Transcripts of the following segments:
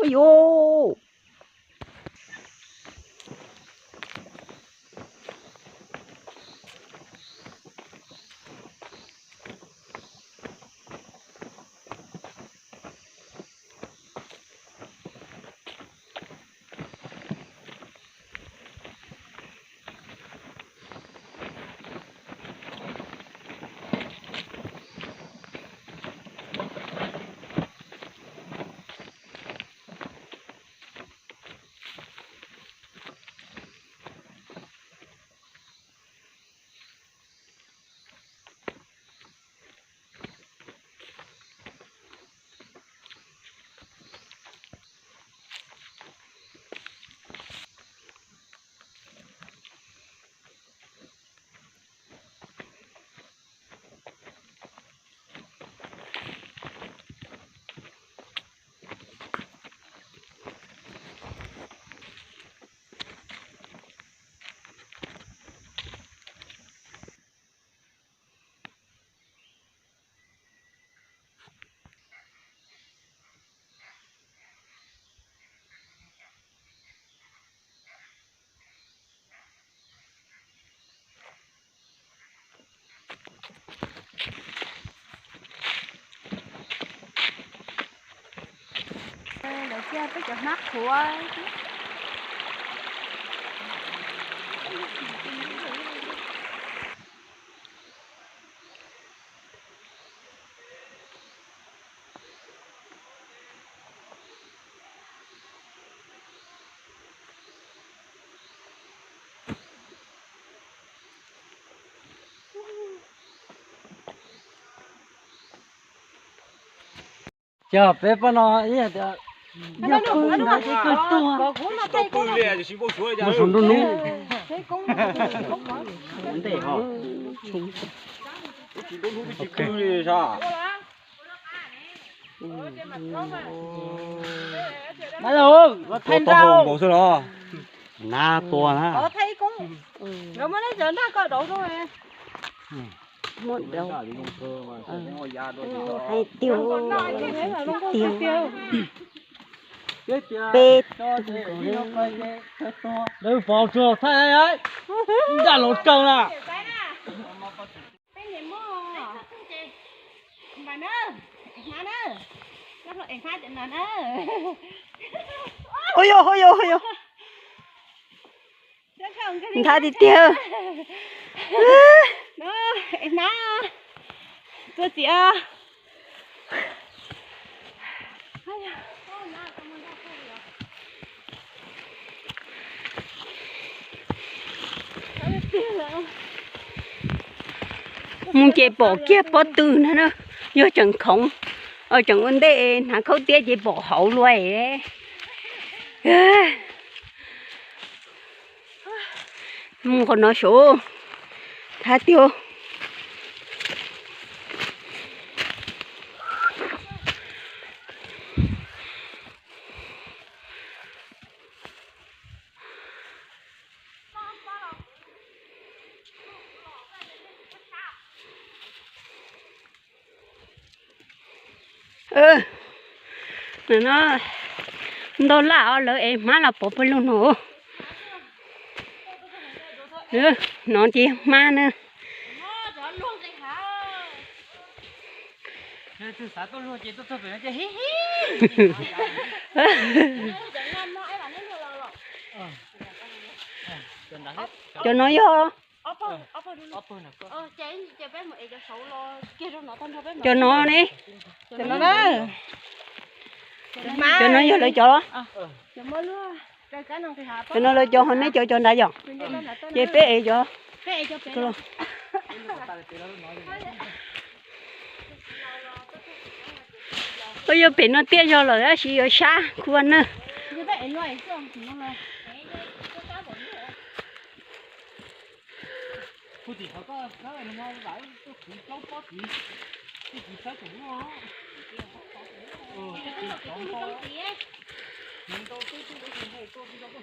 Ui yus. Lawv cia peb cov hmab qhuav. Cov peb pab no ib yam tias yog pw ntawd ces kawg tuag. Mus saum nruab hnub. Ntej ho. Tsis pw li sas. Tua taub hau nkaus xwb los. Na tua na. Muab daus. Hais tias tias peb tus nkaus li. Lawv pov tsuag thaij ncaj los kawg na. Ua yog, ua yog, ua yog. Nthav tiag tiag. Hnab, tua txiv. Mus ces pom kiag pob tw na, yog tseem khoov, tseem ua ntej hnav khaub tiab ces pom hauv luaj. Mus qhov no sav, thab tiag. No ntau laj os, lawv ev hmab los pov pawg lug no. No ces hmab na. Cov no yog, cov no ne. Cov no yog lawv cov. Cov no lawv cov ho neb cov cov nrad yom. Ces peb ev cov. Ua yog pem no tiaj zog lawm tab sis yuav sab khu vaj na.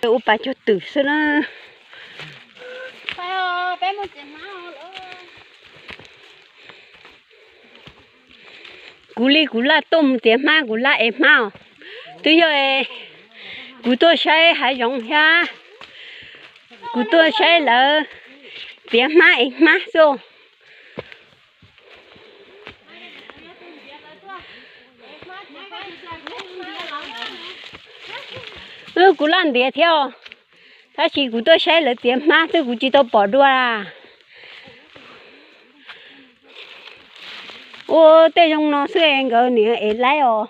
Ua pas cog twm xwb na. Kuv li kuv laj tuaj mus txiav hmab, kuv laj ev hmab os. Twb yog kuv tuaj saib hav zoov thiab, kuv tuaj saib lawv txiav hmab ev hmab xwb. Wb kuv laj ntiav thiab os, tab sis kuv tuaj saib lawv txiav hmab xwb kuv tsis tau pom dua. Ua tej zoo no xwb es nkawd niam ev laib os.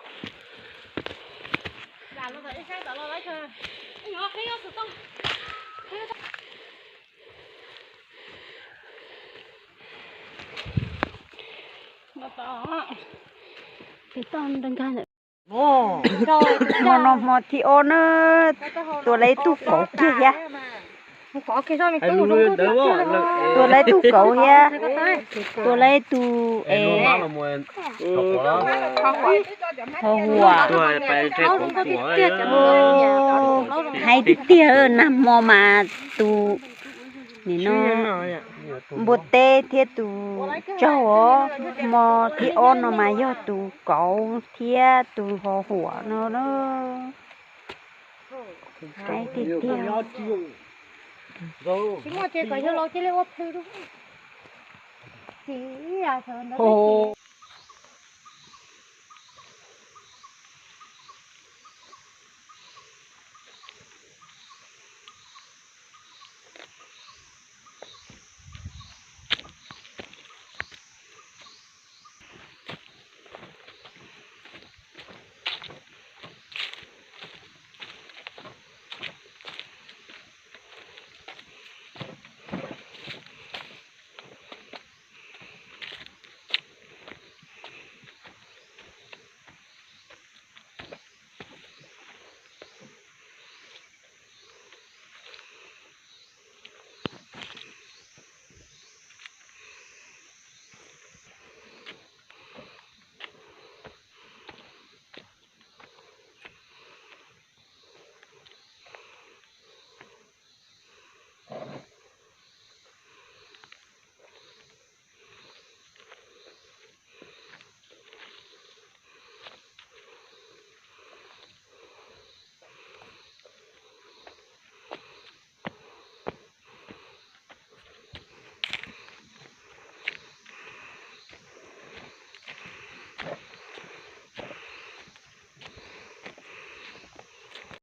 Hmo no hmo thib ob na, tua lawv ib tug kauv kiag thiab. Tua lawv ib tug kauv thiab, tua lawv ib tug es ho huam. Hais tiag tiag nag hmo mas tus nim no npua teb thiab tus tsaug os, hmo thib ob no mas yog tus kauv thiab tus ho huam no. Hais tiag tiag.